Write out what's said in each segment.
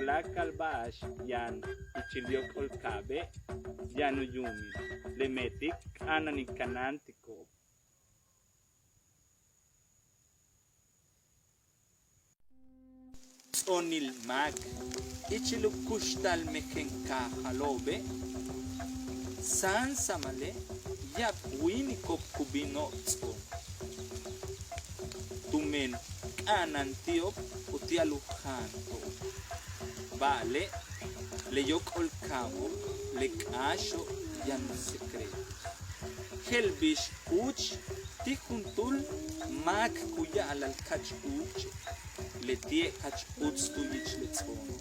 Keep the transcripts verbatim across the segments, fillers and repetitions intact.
Tuláakal ba'ax yaan ichil yóok'ol ka'abe' yaan u yuumil le meetik k'a'ana'an in kanáantiko'ob. Ts'o'onil máak ichil u kuxtal mejen kaajalo'obe', sáansamale' ya'ab wíiniko'ob ku bino'ob ts'o'on. Tumen k'a'ana'an ti'ob uti'al u jaanto'ob. Ba'ale' le yóok'ol ka'abo', le k'áaxo' yaan u secreto. Je'el bix úuch ti' juntúul máak ku ya'ala'al jach úuche', leti'e' jach uts tu yich le ts'o'ono'.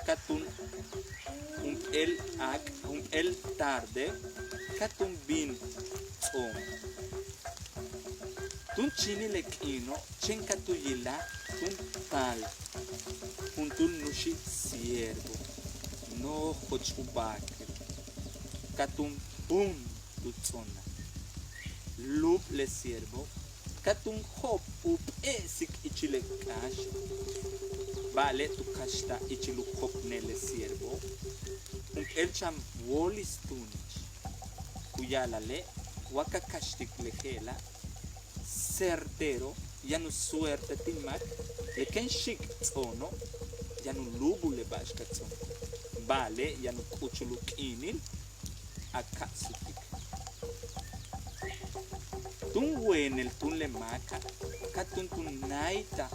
Ka túun jump'éel áak, jump'éel tarde, ka túun bin ts'o'on. Túun chíinil le k'iino' chéen ka tu yilaj túun taal juntúul nuxi' ciervo, nojoch u báakil, ka túun pum tu ts'onaj. Lúub le ciervo', ka túun jo'op' u p'éesik ichil le k'áaxo'. Ba'ale' tu kaxtaj ichil u jopnel le ciervo', jump'éel chan wóolis túunich. Ku ya'ala'ale' wa ka kaxtik le je'ela', certero, yaan u suerte ti' máak, le kéen xi'ik ts'o'ono', yaan u lúubul le ba'ax ka ts'o'on. Ba'ale' yaan u k'uchul u k'iinil a ka sutik. Túun weenel túun le máaka', ka túun tu náaytaj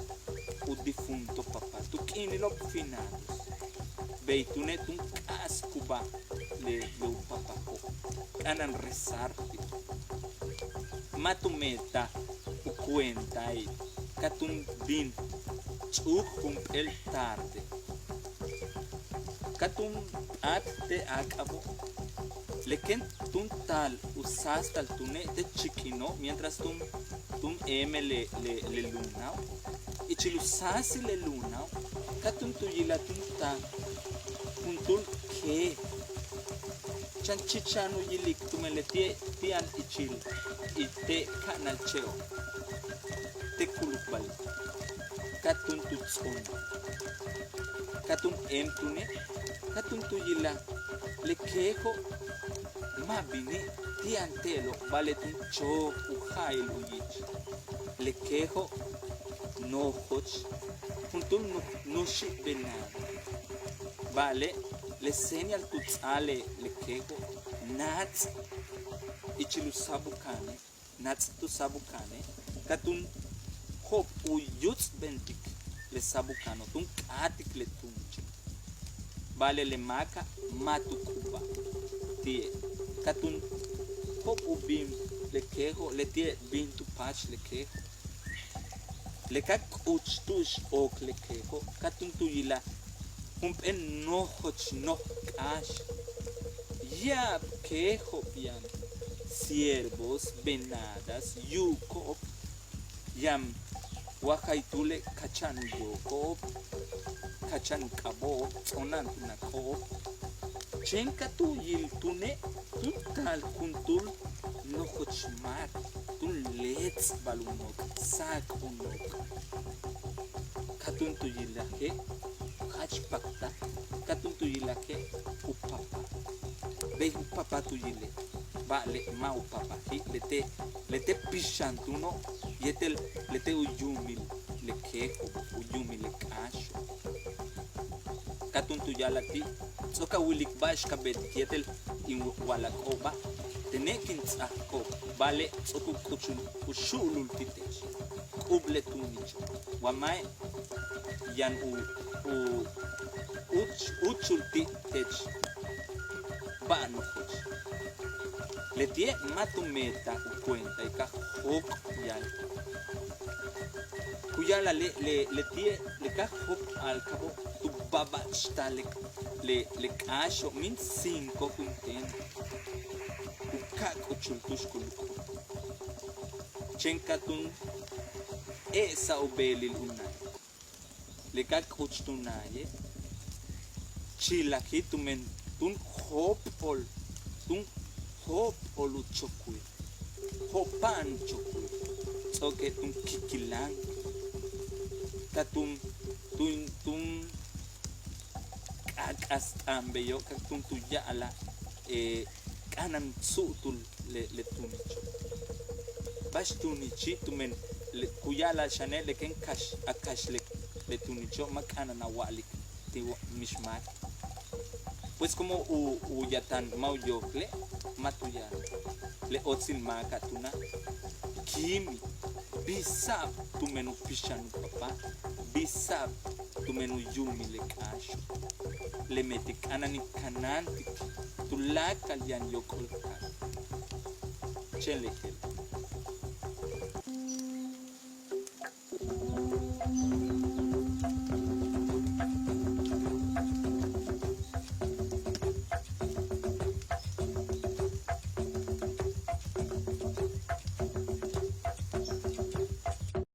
u difunto papá, tu k'iinilo'ob finados. Bey túune' túun k'a'askuba le, le u papako', k'a'ana'an rezar ti'. Ma' tu meetaj u cuentail, ka túun bin ch'uuk jump'éel tarde. Ka túun p'áat te' áak'abo', le kéen túun taal u sáastal túune' te' chi'ikino', mientras túun, túun éemel le, le, le lunao'. Ichil u sáasil le lunao', ka túun tu yilaj túun taal juntúul keej. Chan chicha'an u yilik tumen leti'e' ti' yaan ichil, i te' ka'anal che'o', te' kulukbali'. Ka túun tu ts'onaj, ka túun éem túune', ka túun tu yilaj le keejo' ma' bini', ti' yaan te'elo', ba'ale' túun choj u ja'il u yich. Le keejo' nojoch juntúul nu, nuxi' venado. Ba'ale' le señal tu ts'áaj le, le keejo', naats' ichil u sáab u kaane', naats' tu sáab u kaane', ka túun jo'op' u yuts'bentik le sáab u kaano', túun k'áatik le túun che'. Ba'ale' le máaka' ma' tu k'ubaj ti'e', ka túun jo'op' u bin le keejo', leti'e' bin tu paach le keejo'. Le ka k'uch tu'ux ook le keejo', ka túun tu yilaj jump'éel nojoch noj k'áax. Ya'ab keejo'ob yaan, ciervos, venadas, yuuko'ob, yaan wa jaytúule' kacha'an u yooko'ob, kacha'an u k'abo'ob, ts'o'ona'an tu nako'ob. Chéen ka tu yil túune' túun taal juntúul nojoch máak, túun léets'bal u nook', sáak u nook'. Ka túun tu yilaje' jach paktal, ka túun tu yilaje' u papaj. Bey u papaj tu yile', ba'ale' ma' u papaji', lete', lete' pixan túuno' yéetel lete' u yuumil le keejo', u yuumil le k'áaxo'. Ka túun tu ya'alaj ti', ts'o'ok a wilik ba'ax ka beetik yéetel in wa'ala'ako'oba', tene' kin ts'ajko'ob, ba'ale' ts'o'ok u k'uchul u xu'ulul ti' teech. K'ub le túunicho'. Wa ma'e' yaan u, u, u, úuchul ti' teech ba'al nojoch. Leti'e' ma' tu meetaj u cuentail ka jóok' ya'al. Ku ya'ala'al le, le, leti'e' le ka jóok' a'alkabo' tu baba'achtal le, le, le k'áaxo' míin cinco juntéen. U ka' k'uchul tu'ux ku luk'ul. Chéen ka túun e'esaj u beelil u náay. Le ka k'uch tu náaye', chilaji' tumen túun jóop'ol, túun jóop'ol u chokuil, jóop'a'an u chokuil, ts'o'oke' túun kikilan, ka túun, túun, túun a k'as t'aan beyo' ka túun tu ya'alaj, k'a'ana'an su'utul le le tuunicho'. Ba'ax tuunichi' tumen le ku ya'ala'al xane' le kéen kax a kax le le tuunicho' ma' k'a'ana'an a wa'alik ti' mix máak. Pues como u u yatan ma' u yojle' ma' tu ya'alaj. Le óotsil máaka' túuna' kíimi', bisa'ab tumen u pixan u papá, bisa'ab tumen u yuumil le k'áaxo'. Le meetik k'a'ana'an in kanáantik tuláakal yaan yóok'ol ka'a. Chéen le je'el.